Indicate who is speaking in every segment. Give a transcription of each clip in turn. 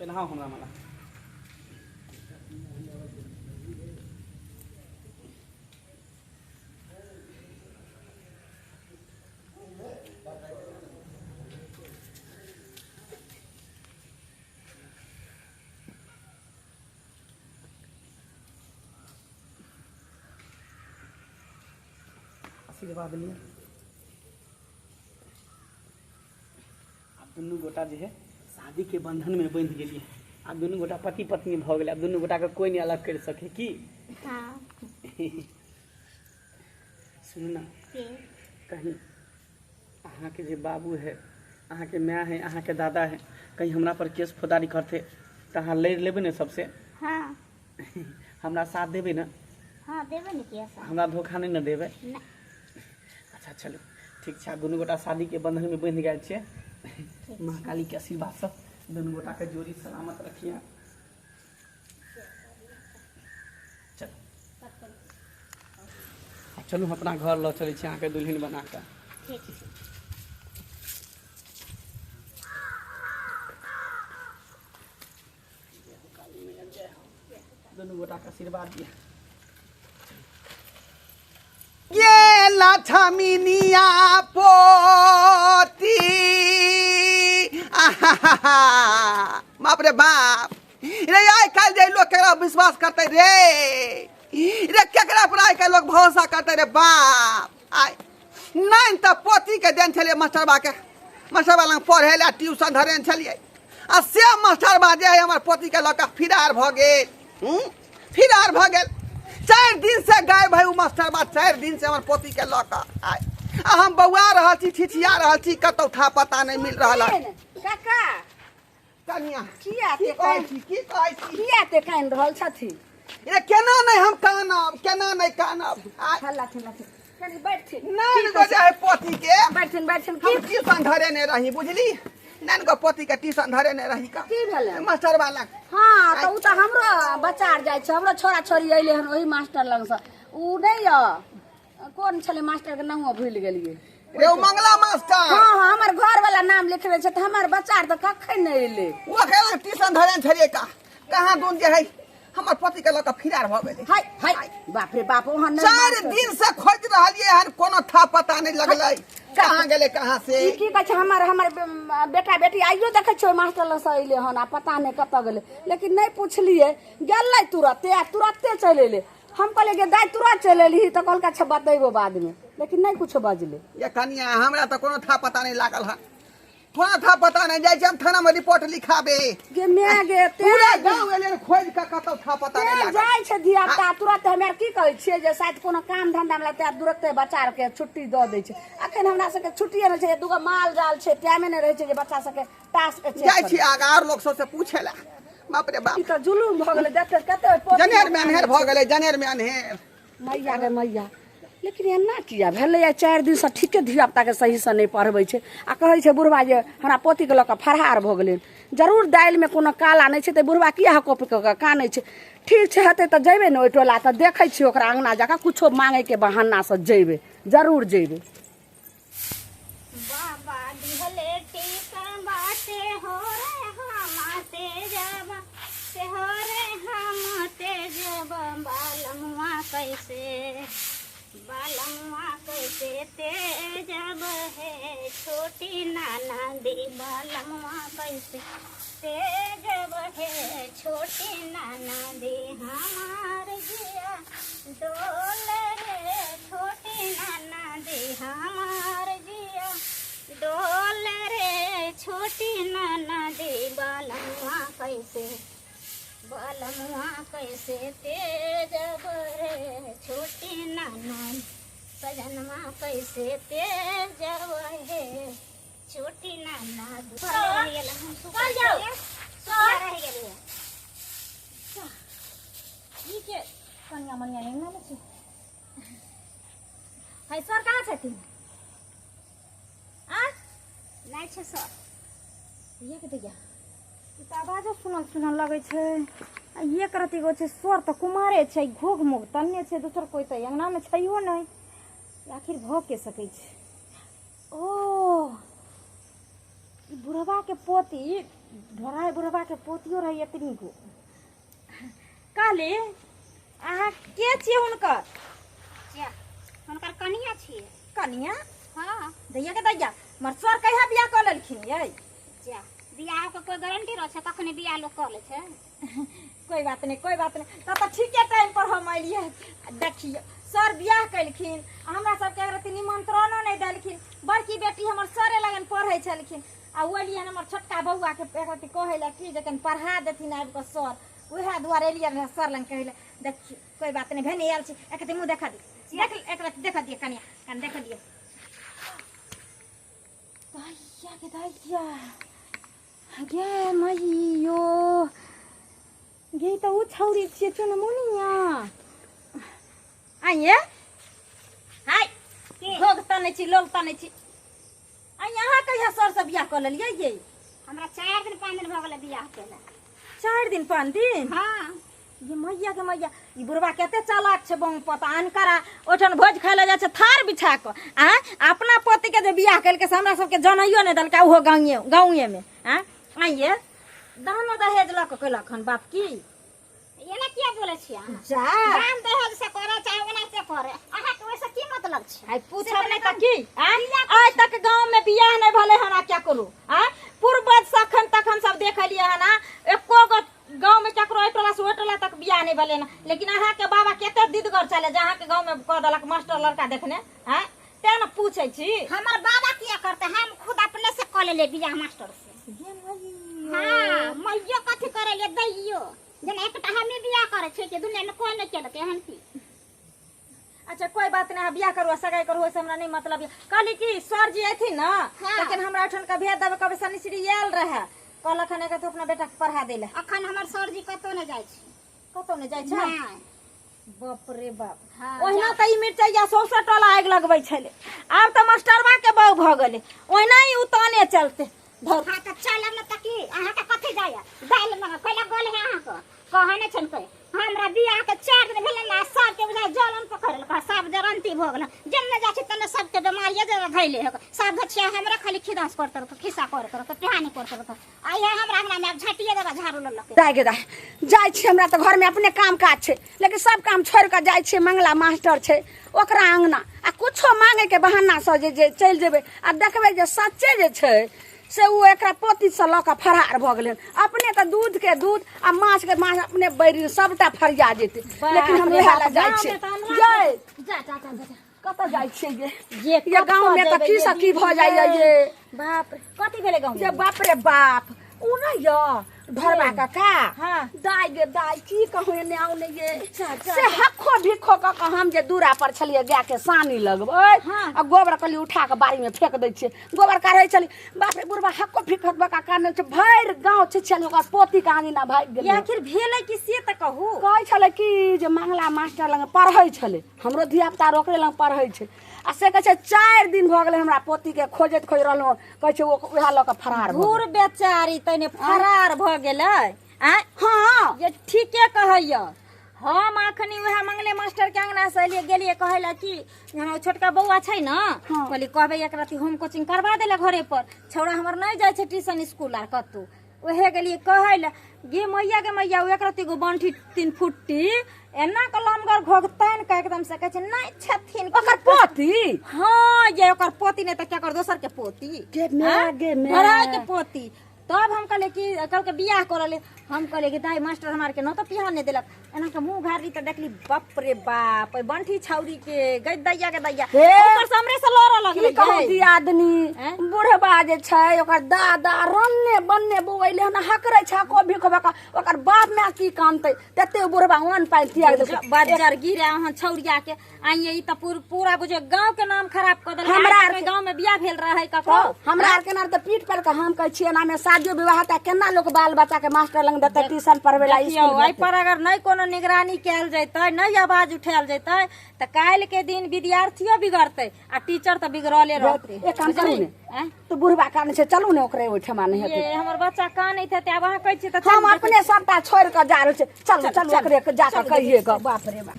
Speaker 1: पेन्हाउ हमरा माला। आशीर्वाद लिअ। आब दुनू गोटा जे है शादीके बंधनमे बंधि गेलियै। आब दुनू गोटा पति पत्नी भऽ गेलै। आब दुनू गोटाके कोइ नहि अलग करि सकै की।
Speaker 2: हाँ।
Speaker 1: सुनू ने,
Speaker 2: की?
Speaker 1: कहीं अहाँके जे बाबू है, अहाँके माय है, अहाँके दादा है, कहीं हमरा पर केस फौदारी करतै तऽ अहाँ लड़ि लेबै ने सबसे?
Speaker 2: हाँ।
Speaker 1: हमरा साथ देबै ने?
Speaker 2: हाँ, देबै ने। किया साथ?
Speaker 1: हमरा धोखा नहि ने देबै?
Speaker 2: नहि।
Speaker 1: अच्छा चलू, ठीक छै। आब दुनू गोटा शादीके बंधनमे बंधि गेल छियै। माँ कालीके आशीर्वादसँ दुनू गोटाके जोड़ी सलामत रखिए। चलू चलू, हम अपना घर लऽ चलै छी अहाँके दुल्हन बना कऽ।
Speaker 2: ठीक छै।
Speaker 1: दुनू गोटाके आशीर्वाद दिअ।
Speaker 3: ये लक्ष्मीनिया पोती, आहाहाहा, बाप रे बाप रे, आइ काल्हि जे लोग केकरा विश्वास करते रे? रे केकरा पर आइ काल्हि लोग भरोसा करते रे बाप? आइ नहि तऽ पोती के देन छलियै मास्टरबा के, मास्टरबा लग पढ़े लए ट्यूशन धरेने छलियै, आ से मास्टरबा जे है हमर पोती के लऽ कऽ फिरार भऽ गेल। फिरार भऽ गेल। 4 दिन से गायब है ओ मास्टरबा, 4 दिन से हमर पोती के लऽ कऽ। आइ आ हम बौआ रहल छी, छिछिया रहल छी, कतौ था पता नहि मिल रहल है।
Speaker 4: काका।
Speaker 3: कनिया।
Speaker 4: किया
Speaker 3: की
Speaker 4: ते
Speaker 3: कहै छी? की कहै छी?
Speaker 4: किया ते कानि रहल छथिन?
Speaker 3: रे केना नहि हम कानब, केना नहि कानब? आइ
Speaker 4: हल्ला थिन लाथिन, कनि बैठथिन।
Speaker 3: नान गो जे है पोती के।
Speaker 4: बैठथिन, बैठथिन।
Speaker 3: हम
Speaker 4: की?
Speaker 3: ट्यूशन धरे ने रही, बुझली? नान गो पोती के ट्यूशन धरे ने रही का।
Speaker 4: की भेलै?
Speaker 3: मास्टर वाला।
Speaker 4: हाँ, तऽ ओ तऽ हमरो बच्चा आर जाइ छै, हमरो छोरा छोरी अयलै हन ओही मास्टर लगसँ। ओ नहि यऽ, कोन छलै मास्टरके नामो भूलि गेलियै।
Speaker 3: रे ओ मंगला मास्टर।
Speaker 4: हाँ हाँ, हमर घर वाला नाम लिखने छै, तऽ हमर बच्चा आर तऽ कखन नहि एलै।
Speaker 3: ओ अकेला ट्यूशन धरे छलियै का, कहाँ दून जे है हमर पति के लऽ कऽ फिरार भऽ गेलै।
Speaker 4: हाय हाय, बाप रे बाप, ओहन नहि
Speaker 3: 4
Speaker 4: मास्टर।
Speaker 3: दिन से खोजि रहलियै हन, कोनो था पता नहि लगलै, कहाँ गेलै कहाँ से।
Speaker 4: ई की कहै छै, हमर हमर बेटा बेटी आइयो देखै छियै ओहि मास्टर लगसँ अयलै हन, आ पता नहि कतऽ गेलै, लेकिन नहि पुछलियै। गेलै तुरते आ तुरते चलि एलै। हम कहलियै गे दाइ, तुरत चलि एलही? तऽ कहलकै अच्छा बतेबो बादमे, लेकिन नहि कुछो बजलै।
Speaker 3: ये कनिया, हमरा तऽ कोनो था पता नहि लागल हन, कोनो था पता नहि। जाइ छी हम थाना में रिपोर्ट लिखाबे।
Speaker 4: गे my गे, ते
Speaker 3: पूरा गांव एलै हन खोजि कऽ, कतौ था पता नहि
Speaker 4: ते
Speaker 3: लागल।
Speaker 4: जाइ छै धिया पुता तुरत। हमे आर की कहै छियै जे शायद कोनो काम धंधा मे लगतै, तुरते बच्चा आरके छुट्टी दऽ दै छै। अखन हमरा सबके छुट्टिए नहि छै, दूगो माल जाल छै, टाइमे नहि रहै छै जे बच्चा सबके टास्क चेक
Speaker 3: जाइ छी
Speaker 4: करी।
Speaker 3: आगा आर लोक सबसे पूछे ला। बाप रे बाप,
Speaker 4: ई तऽ जुलुम भऽ गेलै। देखते कते पोती
Speaker 3: जनेर में अन्हेर भऽ गेलै, जनेर में अन्हेर।
Speaker 4: मैया गे मैया, लेकिन एना किया भेलैए? 4 दिनसँ ठीके धियापुताके सहीसँ नहि पढ़बै छै, आ कहै छै बुढ़बा जे हमरा पोतीके लऽ कऽ फरार भऽ गेलै। जरूर दालिमे कोनो काला नहि छै, तऽ बुढ़बा किया हकोप कऽ कऽ कानै छै? ठीक छै, हेतै तऽ जेबै ने ओहि टोला, तऽ देखै छियै ओकरा अङ्गना जा कऽ, किछो माङैके बहानासँ जेबै, जरूर जेबै।
Speaker 2: बाबा दिहले टीका बाटे हो रे हम तेजब से हो रे हम तेजब, बालमुआ कैसे, बालमुआ कैसे तेजब है छोटी नाना दी, बालमुआ कैसे तेजब है छोटी नाना दी, हमार जिया डोल रे छोटी नाना दी, हमार जिया डोल रे छोटी नाना दी, बालमुआ कैसे, बालमुआ कैसे तेजब रे छोटी नाना, सजनमा कैसे तेजब हे छोटी नाना। चल जाओ, रह गेलियै।
Speaker 5: ई के कनिया मनिया एना ने छै? है सर कहाँ छथिन? आ
Speaker 2: नहि छै सर।
Speaker 5: ये के दैया, ई तऽ आवाजो सुनल सुनल लगै छै। आ एक रति गो छै सर तऽ कुमारे छै, घोघ मोघ तन्ने छै, दोसर कोइ तऽ अङ्गनामे छैहो नहि। आखिर भऽ के सकै छै? ओ, ई बुढ़वा के पोती ढोराय बुढ़बाके पोतियो रहै एतनी गो। कहली अहाँ के छियै हुनकर?
Speaker 2: जा, हुनकर कनिया छियै।
Speaker 5: कनिया?
Speaker 2: हाँ।
Speaker 5: दैया के दैया, मर सर कहिया बियाह कऽ लेलखिन यै?
Speaker 2: जा, बियाह के कोई गारंटी रहै छै? कखने बियाह लोक कऽ लै छै?
Speaker 5: कोई बात नहीं, कोई बात नहीं, तब तऽ ठीके टाइम पर हम एलियै। देखियौ सर बियाह केलखिन आ हमरा सबके एकरत्ती निमंत्रणो नहि देलखिन। बड़की बेटी हमर सरे लगन पढ़ै छलखिन आ ओ एलियै हमर छोटका बौआके एकरत्ती कहै लए कि जे कनि पढ़ा देथिन आबि कऽ सर, उएह दुआरे एलियै रहए सर लग कहै लए। देखियौ कोई बात नहीं, भेने आयल छी, एकरत्ती मुँह देखा दियौ, देख एकरत्ती देखऽ दियौ, कनिया कनि देखऽ दियौ। दैया के दैया गे मैयो गे, तऽ ओ छौरी छियै चुनमुनिया। आइए हाय, घोघ तनै छी, लोल तनै छी। आइ अहाँ कहिया सर से बियाह कऽ लेलियै ये?
Speaker 2: हमरा 4 दिन 5 दिन भऽ गेलै बियाह केला।
Speaker 5: 4 दिन 5 दिन?
Speaker 2: हाँ।
Speaker 5: ये मैया के मैया, ई बुढ़वा कते चालाक छै बम पता अनकरा ओहिठाम भोज खाय लए जाइ छै थार बिछा कऽ। आ अपना पति के जे बियाह केलकै से हमरा सबके जनैयो नहि देलकै, ओहो गाँवे गाँवे में। आ आइये दानो दहेज लऽ कऽ केलक हन बाप की?
Speaker 2: एना किया बोलै छियै अहाँ?
Speaker 5: जा
Speaker 2: दान दहेज से करे चाहे ओना से करे, अहाँके ओहिसँ की मतलब छै?
Speaker 5: आइ पूछब नहि तऽ की? आइ तक गाँव में बियाह नहि भेलै हन आ केकरो? आ पूर्वज से अखन तक हम सब देखलियै हन, आ एको गो गाँव में केकरो एहि टोला से ओहि टोला तक बियाह नहि भेलै हन। लेकिन अहाँके बाबा कते दिदगर छलै जे अहाँके गाँव में कऽ देलक मास्टर लड़का देखने। आँय तें ने पूछै छी।
Speaker 2: हमर बाबा किया करतै? हम खुद अपने से कऽ लेलियै बियाह मास्टर से।
Speaker 5: गे मैयो।
Speaker 2: हाँ, मैयो कथी करै ले दैयो, जेना एकटा हमे बियाह करै छियै कि दुनिया में कोई नहि केलकै हन की?
Speaker 5: अच्छा कोई बात नहीं, अहाँ बियाह करू आ सगाई करू, ओहिसँ हमरा नहीं मतलब यऽ। कहली कि सर जी अयथिन ने
Speaker 2: हाँ।
Speaker 5: लेकिन हमरा ओहिठाम के भेज देबै, कहबै शनिश्री आयल रहए, कहलक हन एकर तू अपना बेटाके पढ़ा दै लए।
Speaker 2: अखन हमर सर जी कतौ नहि जाइ छै।
Speaker 5: कतौ नहि जाइ छै?
Speaker 2: नहि।
Speaker 5: बाप रे बाप।
Speaker 2: हाँ,
Speaker 5: ओहिना तऽ ई मिरचैया सौंसे टोला आगि लगबै छलै, आब तऽ मास्टरवा के बहू भऽ गेलै, ओहिना ही उताने चलते। धर।
Speaker 2: हाँ तऽ चलब ने तऽ की अहाँके कथी जाइए? दालि में कैला गल है अहाँके? कहै नहि छनि कोइ। हमरा बियाह के 4 दिन भेलै ने, सबके बुझाइ जलन पकड़लक, सब जरंती भऽ गेल। जेन्ने जाइ छी तन्ने सबके बेमारिये जे धैले है, सब घछिया हमरा खाली खिदास करते रहत, खिस्सा करते रहत, पिहानी करते रहत। आ इएह हमरा अंगना में आब झाँटिए देबा झाड़ू लऽ लऽ के।
Speaker 4: दाय गे दाय, जाइ छी, हमरा तऽ घरमे अपने काम काज छै, लेकिन सब काम छोड़ि कऽ जाइ छियै मंगला मास्टर छै ओकरा अंगना, आ कुछो मांगेके बहानासँ जे जे चलि जेबै आ देखबै जे सच्चे जे छै से ओ एकरा पोतीसँ लऽ कऽ फरार भऽ गेलै। अपने तऽ दूधके दूध आ माछके माछ अपने बैरी सबटा फरिया जेतै, लेकिन हम वएह लए जाइ छियै। जय
Speaker 5: जा जा जा जा,
Speaker 4: कतऽ जाइ छियै ये?
Speaker 5: ये
Speaker 4: ये गाँव में तऽ की सब की भऽ जाइए ये।
Speaker 5: बाप रे, कथी भेलै गाँव
Speaker 4: ये? बाप रे बाप, ओ नहि यऽ ढोरबा काका?
Speaker 5: हाँ।
Speaker 4: दाय गे दाय, की कहू, एने आउ ने ये।
Speaker 5: अच्छा, अच्छा,
Speaker 4: से हक्को भिक्खो कऽ कऽ हम जे दूरा पर छलियै गाय के सानी लगबै
Speaker 5: हाँ।
Speaker 4: आ गोबर कहली उठा कऽ बाड़ी में फेंक दै छियै, गोबर काढ़ै छली, बाप रे बुढ़बा हक्को भिक्खो काका नहि छै, भरि गाँव छै छलै ओकर पोती के आंगिना भागि
Speaker 5: ये
Speaker 4: गेलै।
Speaker 5: आखिर भेलै कि से तऽ कहू।
Speaker 4: कहै छलै कि जे मंगला मास्टर लग पढ़ै छलै, हमरो धियापुता आर ओकरे लग पढ़ै छै, आ से कहै छै 4 दिन भऽ गेलै हमरा पोतीके खोजैत खोज रहलहुँ, कहै छै ओ उएह लऽ कऽ फरार भऽ गेल।
Speaker 5: धूर बेचारी तने फरार भऽ गेलै। आँय?
Speaker 4: हाँ।
Speaker 5: ये ठीके कहैया। हम अखनी उएह मंगले मास्टर के अंगना से एलियै, गेलियै कहै लए कि जे हमर छोटका बौआ छै ने,
Speaker 4: हाँ।
Speaker 5: कहली कहबै एक राति होम कोचिंग करवा देले घरे पर, छौड़ा हमर नहि जाइ छै ट्यूशन स्कूल आर कतौ। उहे गेलियै कहै लए, गे मैया गे मैया, ओ एक रत्ती गो बंठी 3 फुट्टी एना के लमगर घोघतनि के एकदम से कहै छै नहि छथिन
Speaker 4: ओकर पोती।
Speaker 5: हाँ ये ओकर पोती नहि तऽ केकर दोसर के पोती।
Speaker 4: गे माय,
Speaker 5: हाँ?
Speaker 4: गे माय।
Speaker 5: घरै के पोती। तब हम कहलियै कि कहलकै बियाह करऽ ले, हम कहलियै कि दाइ मास्टर हमरा आरके नौ तऽ पिहान नहि देलक। एना के मुँह घारली तऽ देखली बाप रे बाप, ओहि बंठी छौरी के गै दैया के दैया,
Speaker 4: हे।
Speaker 5: ऊपर से हमरे से लड़ऽ लगलै।
Speaker 4: की कहू दियादनी,
Speaker 5: हैं?
Speaker 4: बुढ़बा जे छै ओकर दादा रन्ने बन्ने बौएले हन, हकरै छै हको भिको बका, ओकर बाप माय की कानतै, तते ओ बुढ़बा अन्न पानि त्याग देलकै।
Speaker 5: बज्जर गिरे अहाँ छौरिया के। आइए ई तऽ पूरा बुझियौ गाँव के नाम खराब कऽ देलकै।
Speaker 4: हमरा
Speaker 5: आइ तक गाँव में बियाह भेल रहै ककरो?
Speaker 4: तऽ हमरा आर केना तऽ पीठ पर के हम कहै छियै एना मे शादियो विवाह तऽ केना लोक बाल बच्चा के मास्टर लग देतै ट्यूशन पढ़बै ला
Speaker 5: देखियौ
Speaker 4: स्कूल
Speaker 5: एहि पर अगर नहि कोनो निगरानी कयल जेतै, नहि आवाज उठायल जेतै तऽ काल्हि के दिन विद्यार्थियो बिगड़तै आ टीचर तऽ बिगड़ले रहतै।
Speaker 4: एक काम करू ने,
Speaker 5: आँय?
Speaker 4: तऽ बुढ़बा कानै छै, चलू ने ओकरे ओहिठमा नहि हेतै।
Speaker 5: ये हमर बच्चा कानैत हेतै, आब अहाँ कहै छियै तऽ
Speaker 4: हम
Speaker 5: चलू।
Speaker 4: अपने सबटा छोड़ि कऽ जा रहल छियै, चलू चलू ओकरे जा कऽ कहिए गऽ। बाप रे बाप।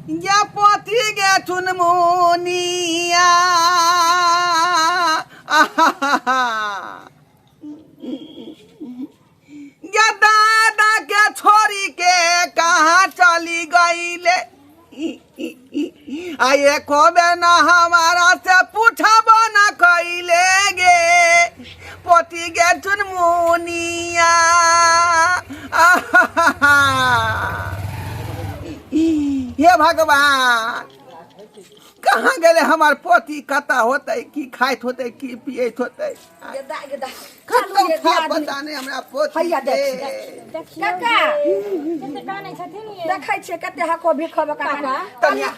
Speaker 3: गे पोती गे चुनमुनिया आहा गे दादा के छोरी के कहाँ चली गईले आ एको बेर न हमारा से पूछबो न कैले गे पोती गे चुनमुनिया आहा हे भगवान कहाँ गेलै हमर पोती कतऽ होतै की खाइत होतै की पियैत होतै
Speaker 4: गेदा गेदा
Speaker 3: कतौ था पता नहि हमरा पोती
Speaker 4: हैया
Speaker 3: के।
Speaker 4: देख काका
Speaker 5: कते कानै छथिन ये
Speaker 4: देखै छियै कते हको भिखो काका
Speaker 3: तनिया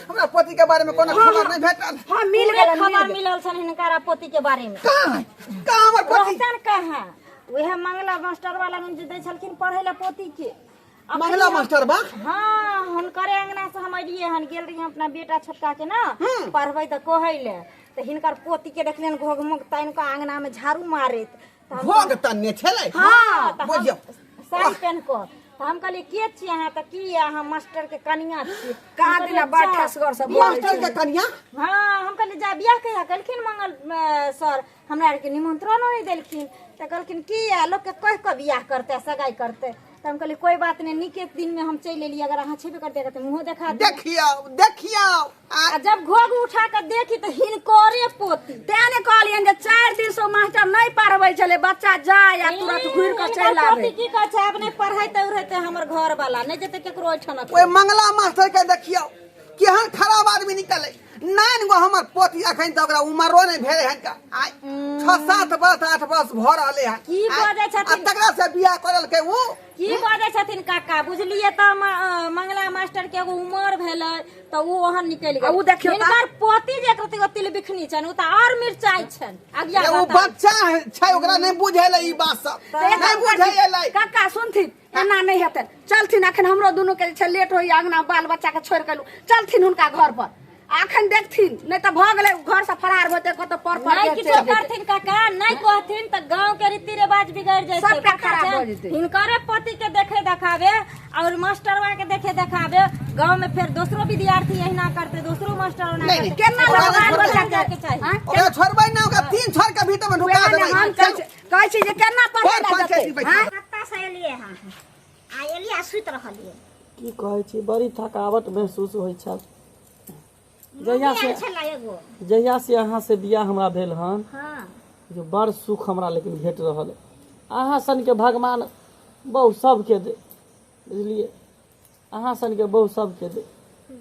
Speaker 3: हमरा पोती के बारे में कोनो खबर नहि भेटल
Speaker 4: हाँ मिल
Speaker 5: पूरे
Speaker 4: गेल
Speaker 5: खबर मिलल छन हिनकर पोती के बारे में
Speaker 3: कहाँ कहाँ हमर पोती
Speaker 5: रहतन कहाँ उहे मंगला मास्टर वाला जे दै छलखिन पढ़ै लए पोती के
Speaker 3: मंगला मास्टर बा
Speaker 5: हाँ हुनकरे अंगना से हम अलिए हन गेल रहिए अपना बेटा छोटका के ना पढ़बै तऽ कहै ले तऽ हिनकर पोती के देखलियन घोघ मोघ तानि कऽ अंगना में झाड़ू मारैत तऽ हम
Speaker 3: भोग तन्ने छलै
Speaker 5: हाँ तऽ हम
Speaker 3: बुझियौ
Speaker 5: साड़ी पहन कऽ तऽ हम कहलियै के छियै अहाँ तऽ की अहाँ मास्टर के कनिया छियै
Speaker 4: कहाँ
Speaker 5: हम
Speaker 4: दिना
Speaker 5: कहलियै,
Speaker 4: बड़
Speaker 5: जा।
Speaker 4: ठसगर सब बोलै
Speaker 3: मास्टर के कनिया
Speaker 5: हाँ हम कहलियै जा बियाह कहिया केलखिन मंगल सर हमरा आरके निमंत्रणो नहि देलखिन तऽ कहलखिन की आ लोकके कहि कऽ बियाह करतै सगाइ करतै तऽ हम कहलियै कोई बात नहि नीके दिनमे हम चलि एलियै अगर अहाँ छेबे करतै तऽ मुँहो देखा दिअ।
Speaker 3: देखियौ देखियौ आ
Speaker 5: आ जब घोघ उठा कऽ देखी तऽ हिनकरे पोती
Speaker 4: तें ने कहलियनि जे 4 दिन से मास्टर नहि पढ़बै छलै बच्चा जाय आ तुरंत घुरि कऽ चलि
Speaker 5: हिनकर
Speaker 4: आबै
Speaker 5: पोती की कहै छै आब नहि पढ़ैते उढ़ैते हमर घर वाला नहि जेतै केकरो ओहिठाम
Speaker 3: ओहि मंगला मास्टर के देखियौ केहन खराब आदमी निकले नाइन गो हमर पोती अखन तक ओकरा उमरो नहि भेलै हन का आइ 6 7 वर्ष 8 वर्ष भऽ रहलै हन
Speaker 5: की बजै छथिन?
Speaker 3: आ तकरा से बियाह करलकै उ
Speaker 5: की बजै छथिन काका बुझलियै तऽ मंगला मास्टर के एगो उमर भेलै तऽ ओ ओहन निकलि
Speaker 4: आ
Speaker 5: गेल
Speaker 4: उ देखियौ तऽ-
Speaker 5: हिनकर पोती जे एक रत्ती गो तिलबिखनी छनि ओ तऽ आओर मिरचाइ छनि अगिया
Speaker 3: ए, उ
Speaker 5: बताउ।
Speaker 3: बच्चा छै ओकरा नहि बुझेलै ई बात सब नहि बुझेलै
Speaker 4: काका सुनथिन एना नहि हेतै चलथिन अखन हमरो दुनू के जे छै लेट होइया अंगना बाल बच्चा के छोड़ि के एलहुँ चलथिन हुनका घर पर आ अखन देखथिन नहि तऽ भऽ गेलै घर से फरार होते कतौ पर पर
Speaker 5: नहि
Speaker 4: के
Speaker 5: किछो
Speaker 4: चलि जेतै।
Speaker 5: करथिन काका नहि कहथिन तऽ गांव के रीति रिवाज बिगड़ जेतै
Speaker 4: सबटा
Speaker 5: पता
Speaker 4: खराब
Speaker 5: छै?
Speaker 4: भऽ जेतै।
Speaker 5: हिनकरे पति के देखे देखाबे और मास्टरवा के देखे देखाबे गांव में फिर दोसरो विद्यार्थी एहिना करते दोसरो मास्टर ओना
Speaker 3: नहीं, नहीं।
Speaker 5: करते।
Speaker 4: केना
Speaker 3: ओकरा
Speaker 4: लोक बाल
Speaker 3: छोड़बै
Speaker 4: बच्चा
Speaker 5: जाके
Speaker 4: के
Speaker 5: चाही।
Speaker 4: आँय?
Speaker 3: ओकरा छोड़बै ना ओकरा तीन छड़ के भीतर में ढुका
Speaker 4: वएह ने
Speaker 3: देबै
Speaker 4: हम कहै छी कहै छी जे केना पढ़ै
Speaker 3: पर
Speaker 4: लए
Speaker 3: पंचायती
Speaker 4: जेतै
Speaker 3: बैठल।
Speaker 4: आँय?
Speaker 2: कतऽ से एलियै हँ आ एलियै आ सुति रहलियै
Speaker 1: की कहै छी बड़ी थकावट महसूस होइ छल जहिया से
Speaker 2: आयल छलै एगो
Speaker 1: जहिया से अहाँ से बियाह हमरा भेल हन
Speaker 2: हँ
Speaker 1: जो बड़ सुख हमरा लेकिन भेट रहल अइ। अहाँ सनके भगवान बहु सबके दे बुझलियै अहाँ सनके बहु सबके दे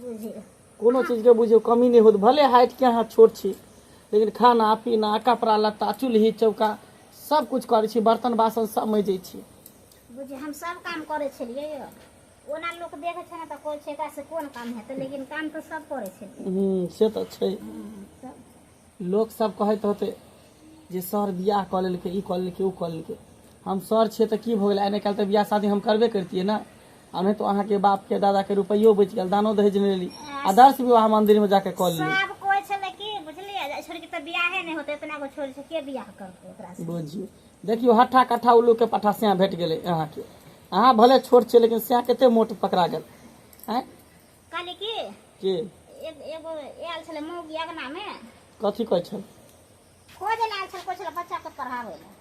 Speaker 2: बुझियौ
Speaker 1: कोनो चीजके बुझियौ कमी नहि होत भले हाइटके अहाँ छोट छी लेकिन खाना पीना कपड़ा लत्ता चूल्ही चौका सब कुछ करै छी बर्तन बासन सब मजै छी
Speaker 2: बुझियौ हम सब काम करै छलियै यौ ओना लोक देखै छै ने तऽ कहै छै एकरा से कोन काम हेतै लेकिन काम तऽ सब करै छलियै
Speaker 1: से तऽ छै लोक सब कहैत होतै जे सर बियाह कऽ लेलकै ई कऽ लेलकै ओ कऽ लेलकै हम सर छियै तऽ की भऽ गेलै आइ ने काल्हि तऽ बियाह शादी हम करबे करतियै ने आ नहि तऽ अहाँके बापके दादाके रुपैयो बचि गेल दानो दहेज नहि लेली आदर्श विवाह मन्दिरमे जाके कऽ लेली
Speaker 2: सब कहै छलै कि बुझलियै जे छोड़ि के तऽ बियाहे नहि होतै एतना गो छोड़ि छै के बियाह करतै ओकरा से
Speaker 1: बुझियौ देखियौ हट्ठा कट्ठा उल्लू के पट्ठा सैं भेट गेलै अहाँके अहाँ भले छोट छियै लेकिन सैं कते मोट पकड़ा गेल आँय
Speaker 2: कहली कि
Speaker 1: के
Speaker 2: एगो आयल छलै मौगी अगनामे
Speaker 1: कथी कहै छल
Speaker 2: खोजै लए आयल छल कहै छलै बच्चाके पढ़ाबै लए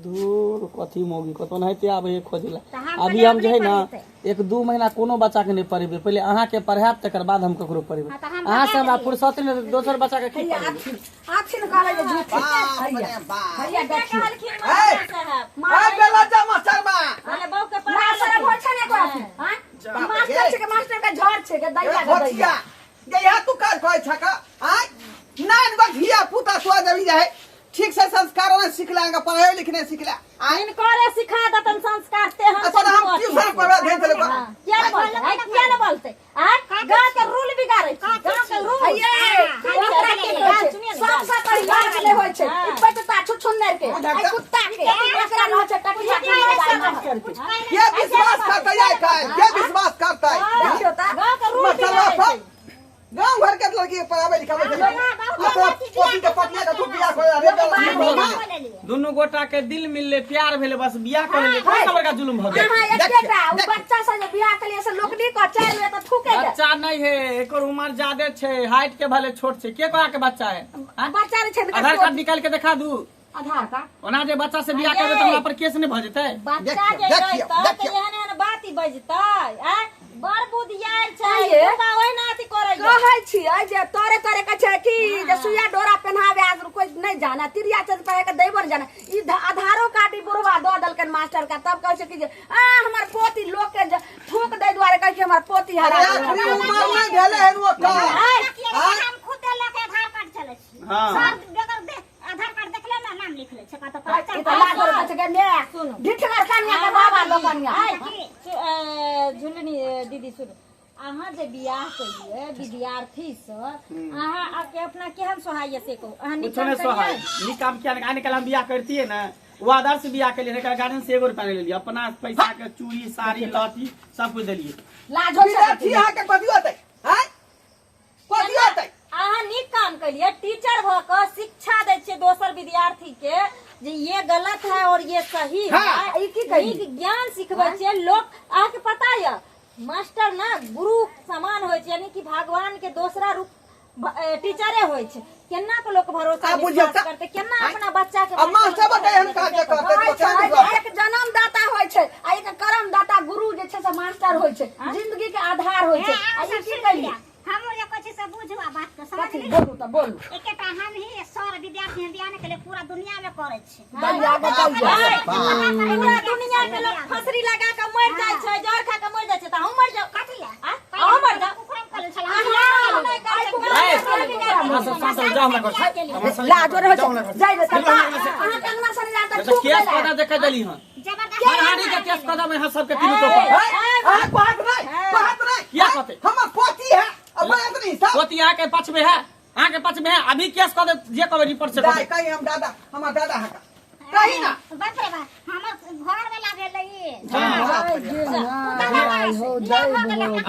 Speaker 1: धूर कथी मौगी कतौ ओनाहिते आबै है खोजै लए
Speaker 2: तऽ हम
Speaker 1: अभी
Speaker 2: कहलियै
Speaker 1: हम जे है
Speaker 2: अपने
Speaker 1: ने
Speaker 2: पढ़ेतै।
Speaker 1: एक दू महीना कोनो बच्चा के नहि पढ़ेबै पहिले अहाँके पढ़ायब तकर बाद हम ककरो पढ़ेबै
Speaker 2: हाँ, तऽ हम
Speaker 1: अहाँ से
Speaker 2: पढ़ा
Speaker 1: हमरा
Speaker 2: देलियै।
Speaker 1: फुर्सत नहि तऽ दोसर बच्चा के की
Speaker 4: हैया
Speaker 1: पढ़ेबै
Speaker 4: आथिन आथिन कहलै जे झूठ
Speaker 3: बाप
Speaker 4: हैया
Speaker 3: रे बाप
Speaker 4: हैया देखियौ
Speaker 5: कहलखिन
Speaker 3: ए!
Speaker 5: मास्टर साहब
Speaker 3: ए बेलज्जा मास्टर बा
Speaker 5: बोले बहू के पढ़ा
Speaker 4: मास्टर होइ छै ने एगो अथी आँय?
Speaker 3: बाप
Speaker 4: मास्टर
Speaker 3: रे।
Speaker 4: छै के मास्टर के झड़ छै के दैया के दैया
Speaker 3: भोचिया गे यहाँ तू काज कहै छक आय नान गो धिया पुता सुआ जबी जाए ठीक से संस्कारो नहीं सिखला अंगा पढ़ाई लिखने सिखला आय
Speaker 5: हिनकरे सिखा देतन संस्कार ते हम
Speaker 3: अच्छा हम ट्यूशन पढ़ा भेज देले बा
Speaker 5: किया ने बोलते हैं किया ने बोलते आय गांव के रूल बिगाड़े छी गांव के रूल
Speaker 4: हैया ओकरा की होइ छै सबसँ पहिला के होइ छै ई पेटता छुछुन्नर के
Speaker 3: हाँ।
Speaker 4: ई कुत्ता के एकरा न होइ छै टकिया के मास्टर के
Speaker 3: के विश्वास करता है काल के विश्वास करता है
Speaker 4: देखियौ तऽ
Speaker 5: गांव के रूल
Speaker 3: मास्टर
Speaker 5: बिगाड़े
Speaker 3: बाप
Speaker 5: छी
Speaker 3: गांव घर के लड़की के पढ़ावे लिखावे के अपना पोती के पतिया के तू बियाह कर रे बेलज्जा।
Speaker 1: दुनू गोटा के दिल मिलले प्यार भेले बस बियाह कर लेले कोन बड़का जुलुम भ गेल।
Speaker 4: अहाँ एकेटा ओ बच्चा सब जे बियाह केलियै से लोक नहीं कह 4 बेर तऽ थूके दे।
Speaker 1: बच्चा नहीं है, एकर उम्र ज्यादा छै, हाइट के भले छोट छै। के कहा के बच्चा है? आँ?
Speaker 4: बच्चा नहि छै तऽ
Speaker 1: आधार कार्ड निकाल के देखा दू।
Speaker 4: आधार कार्ड
Speaker 1: ओना जे बच्चा से बियाह करबै तऽ हमरा पर केस नहि भऽ जेतै?
Speaker 5: बच्चा जे
Speaker 3: देखियौ,
Speaker 5: रहितै तऽ
Speaker 3: देखियौ।
Speaker 5: एहन एहन बात ही बजतै आ बड़ बुधियार छै
Speaker 4: आइये।
Speaker 5: बुढ़बा ओहिना अथी करैया।
Speaker 4: कहै छियै जे तोरे तोरे कहै छै कि जे सुइया डोरा पेन्हावे आज कोई नहीं जाने, तिरिया चंद पढ़े के दैबो नहीं जाने। ई आधारो कार्ड ई बुढ़वा दऽ देलकनि मास्टर के, तब कहै छै कि जे आ हमर पोती लोक के जे थूक दै दुआरे कहै छै हमर पोती हरा
Speaker 3: अरे
Speaker 4: गेल।
Speaker 3: अखनी उमर नहि भेलै हन ओकर।
Speaker 2: किया हम खुद लऽ के आधार कार्ड चलै छी।
Speaker 1: हाँ।
Speaker 2: सब बेगर दे आधार कार्ड देखले ना नाम लिख ले छै कतौ
Speaker 4: ई तऽ लाज करै छै गे माय।
Speaker 5: सुनू।
Speaker 4: ढिठगर कनिया के बाबा लोकनिया।
Speaker 5: झुलनी दीदी सुनू, अहाँ जे बियाह केलियै विद्यार्थी से, अहाँ के अपना केहन सोहाइए से कहू। अहाँ नीक
Speaker 1: कुछो
Speaker 5: काम
Speaker 1: नहीं सोहाय।
Speaker 5: केलियै?
Speaker 1: नीक काम किया नहीं? आइ काल्हि हम बियाह करतियै ने, वो आदर्श बियाह केलियै, एकर गार्जियन से एगो रुपया नहीं लेलियै, अपना पैसा के चूड़ी साड़ी लहठी सब कुछ देलियै।
Speaker 4: लाज होइ छै।
Speaker 3: विद्यार्थी अहाँके कथी होतै? आँय? कथी होतै?
Speaker 5: अहाँ नीक काम केलियै, टीचर भऽ कऽ शिक्षा दै छियै दोसर विद्यार्थी के जे ये गलत है और ये सही है।
Speaker 3: हाँ,
Speaker 4: ई की कहियै?
Speaker 5: नीक ज्ञान सिखबै छियै लोक। अहाँके पता यऽ मास्टर ना गुरु समान होइ छै, यानी कि भगवान के दोसरा रूप टीचरे होइ छै। केना के लोक भरोसा
Speaker 3: आ बुझियौ
Speaker 5: विश्वास
Speaker 3: तऽ-
Speaker 5: करतै, केना अपना बच्चा के
Speaker 3: आ मास्टर बता एहन काज जे करतै
Speaker 4: होइ
Speaker 3: तऽ
Speaker 4: छै,
Speaker 3: केना विश्वास?
Speaker 4: एक जन्मदाता होइ छै आ एक कर्मदाता गुरु जे छै से मास्टर होइ छै, जिंदगी के आधार होइ छै। आ ई की कहियै?
Speaker 2: हमहूँ जे कहै छी से बुझू आ बात के
Speaker 4: कथी
Speaker 2: समझली।
Speaker 4: बोलू तऽ बोलू।
Speaker 2: एकेटा हम ही सर विद्यार्थी बियाह के लिए पूरा दुनिया में करै छी।
Speaker 4: दैया गे दैया।
Speaker 5: पूरा दुनिया के लोग फसरी लगा के मर जाइ छै, जहर खा के मर जाइ छै, तऽ अहूँ मर जाउ।
Speaker 2: कथी लए?
Speaker 5: अहूँ मर जाउ।
Speaker 2: कुकुरम करै छल।
Speaker 5: अहाँ नहि करै छै।
Speaker 1: ए, अहाँ सब शांत रहो, जाउ हमरा घर से। हमरा संगे
Speaker 4: लाजो रहै
Speaker 1: जाउ हमरा
Speaker 4: छै
Speaker 1: घर से।
Speaker 4: जाइ रे
Speaker 1: चलू हमरा घर से।
Speaker 4: अहाँ कंगना सने जा तऽ
Speaker 1: अच्छा,
Speaker 4: थूक
Speaker 1: केस
Speaker 4: देला।
Speaker 1: कदा देखा देली हन।
Speaker 2: जबरदस्ती
Speaker 1: मारहानी के केस कदा में यहाँ सबके तीनों टोपा।
Speaker 3: आँय? अहाँ कहत नहि, कहत नहि।
Speaker 1: किया कहतै?
Speaker 3: हमर पोती है, आ बात नहीं सब।
Speaker 1: पोती अहाँ के पक्ष में है, अहाँ के पक्ष में है। अभी केस कऽ दे, जे कहबै रिपोर्ट से कऽ
Speaker 3: दाय
Speaker 1: दे।
Speaker 3: कहीं हम दादा, हमर दादा है का। कही ना।
Speaker 2: बाप रे बाप, हमर घर वाला भेलै ई।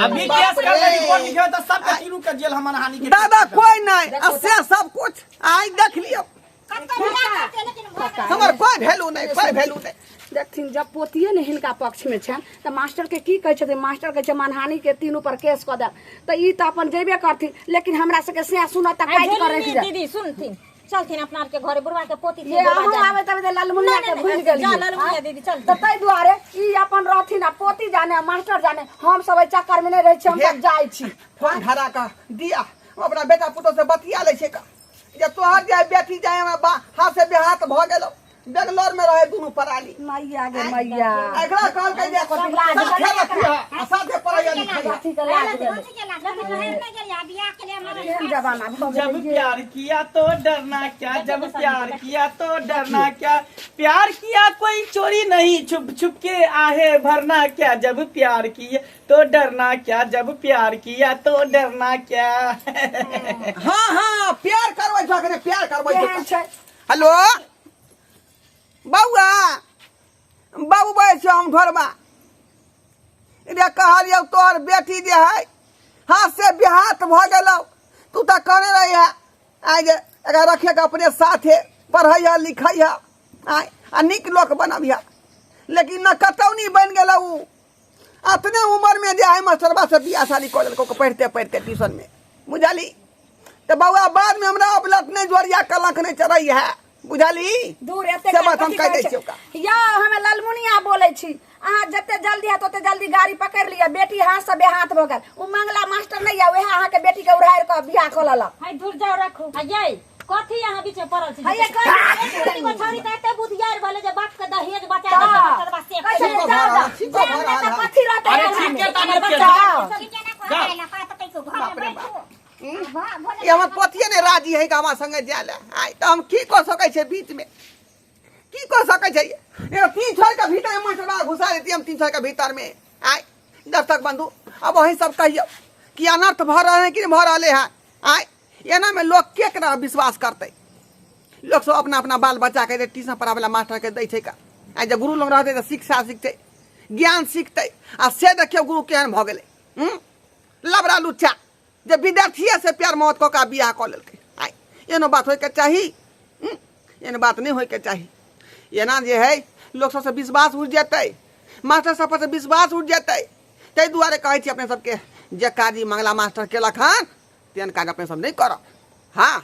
Speaker 1: अभी केस कर दे, रिपोर्ट लिखे तऽ सबके तीनों के जेल हमर हानि के।
Speaker 3: दादा कोई नहीं, आ से सब कुछ आइ देख लियौ।
Speaker 2: कतौ बियाह करतै लेकिन भऽ गेलै।
Speaker 3: हमर कोई वैल्यू नहीं, कोई वैल्यू नहीं।
Speaker 4: देखथिन जब पोतिए ने हिनका पक्षमे छनि तऽ मास्टरके की कहै छथिन? मास्टर कहै छै मानहानिके तीनू पर केस कऽ देब तऽ ई तऽ अपन जेबे करथिन, लेकिन हमरा सबके सएह सुनत तऽ काटि कऽ राखि देत।
Speaker 5: दीदी सुनथिन, चलथिन अपना आरके घरे, बुढ़वा के पोती छै,
Speaker 4: ये
Speaker 5: बुढ़वा
Speaker 4: अहूँ
Speaker 5: जाने।
Speaker 4: आबैत आबैत ललमुनिया के
Speaker 5: नहि,
Speaker 4: भूलि
Speaker 5: नहि,
Speaker 4: गेलियै।
Speaker 5: जा ललमुनिया दीदी, चल।
Speaker 4: तऽ ताहि दुआरे ई अपन रहथिन आ पोती जाने आ मास्टर जाने, हम सब एहि चक्कर मे नहि रहै छी, हम सब जाइ छी।
Speaker 3: फोन धरा कऽ दिया, हम अपना बेटा पुतोह से बतिया लै छियै का। जे तोहर जे बेटी जाय हमरा बा हाथ से बेहाथ भऽ गेलौ, बेंगलोर में रहे दुनू पराली।
Speaker 4: मैया गे मैया।
Speaker 3: एकरा कहलकै जे
Speaker 4: लाज
Speaker 3: साथे रखिह आ साथे पढ़ैया लिखैया।
Speaker 4: अथी के लाज गेलै।
Speaker 2: कथी के लाज? लेकिन नहर नहि गेलियै, बियाह के लिए हमरा
Speaker 4: केहन जमाना भऽ
Speaker 1: जब
Speaker 4: गेलै ये।
Speaker 1: प्यार किया तो डरना क्या, जब प्यार किया तो डरना क्या, प्यार किया कोई चोरी नहीं, छुप छुप के आहे भरना क्या, जब प्यार किया तो डरना क्या, जब प्यार किया तो डरना क्या।
Speaker 3: हाँ हाँ, प्यार करबै छौ अखने, प्यार करबै छौ।
Speaker 4: केहन छै?
Speaker 3: हेलो बौआ, बाबू बजै छियौ हम ढोरबा रे। कहलियौ तोहर बेटी जे है हाथ से बेहाथ भऽ गेलौ। तू तऽ कहने रही है आइ जे एकरा रखिए अपने साथे, पढ़ैया लिखैया आइ आ नीक लोक बनबिहा, लेकिन न कतौनी बनि गेलौ उ। अतने उमरमे जे है मास्टरबा से बियाह शादी कऽ लेलकौ पढ़िते पढ़िते ट्यूशनमे, बुझली? तऽ बौआ बादमे हमरा अपलत नहि जोड़िया कलंक नहि चढ़ै है, बुझली?
Speaker 4: दूर एते
Speaker 3: से बात हम
Speaker 4: कथी
Speaker 3: कहि दै
Speaker 4: कहै
Speaker 3: छियौ का।
Speaker 4: यौ हमे ललमुनिया बोलै छी, अहाँ जते जल्दी हैत ओते जल्दी गाड़ी पकड़ि लिअ, बेटी हाथ से बेहाथ भऽ गेल। ओ मंगला मास्टर नहि यऽ, वएह अहाँके बेटी के उड़ारि कऽ बियाह कऽ लेलक।
Speaker 5: हाय दूर जाओ, रखू। आ यै कथी अहाँ बीच में पड़ल छी?
Speaker 4: हैया कथी?
Speaker 5: एक गो छौरी तऽ एते बुधियार भेलै जे बाप के दहेज बचा
Speaker 4: तऽ
Speaker 5: देलक मास्टरबा से।
Speaker 4: कहै छै
Speaker 3: ठीको
Speaker 4: जाउ
Speaker 3: भऽ रहल,
Speaker 4: जाउ।
Speaker 3: ठीको भऽ
Speaker 4: जाउ,
Speaker 3: रहल
Speaker 4: नहि तऽ
Speaker 3: है।
Speaker 4: कथी रहतै
Speaker 1: अरे
Speaker 4: अंगना
Speaker 1: ठीक
Speaker 4: मे?
Speaker 1: है, तानी के।
Speaker 4: जाउ।
Speaker 2: ठीके ने कहै कहत कहै घर
Speaker 3: बाप रे
Speaker 2: में
Speaker 3: बाप।
Speaker 2: बैठू। भोजन
Speaker 3: ई हमर पोतिए नहि राजी है हमरा संगे जाय लए आइ, तऽ हम की कऽ सकै छियै? बीचमे की कऽ सकै छियै? एगो तीन छोड़ के भीतर में मास्टरबा घुसा देती हम तीन छोड़ के भीतर में आइ। दर्शक बंधु, अब वही सब कहियौ कि अनर्थ भऽ रहल है कि नहि भऽ रहले है आइ? एना में लोग केकरा विश्वास करतै? लोग सब अपना अपना बाल बच्चा के जे ट्यूशन पढ़ाबै ला मास्टर के दै छै का। आइ जे गुरु लग रहतै तऽ शिक्षा सिखतै, ज्ञान सिखतै, आ से देखियौ गुरु केहन भऽ गेलै हूँ, लबड़ा लुच्चा जे विद्यार्थिए से प्यार मोहब्बत कऽ कऽ बियाह कऽ लेलकै। आइ एहनो बात होइके चाही? एहन बात नहि होइके चाही। एना जे है लोक सबसँ विश्वास उठि जेतै, मास्टर सब पर से विश्वास उठि जेतै। ताहि दुआरे कहै छी अपने सबके, जे काज ई मंगला मास्टर केलक हन तेहन काज अपने सब नहि करब। हँ।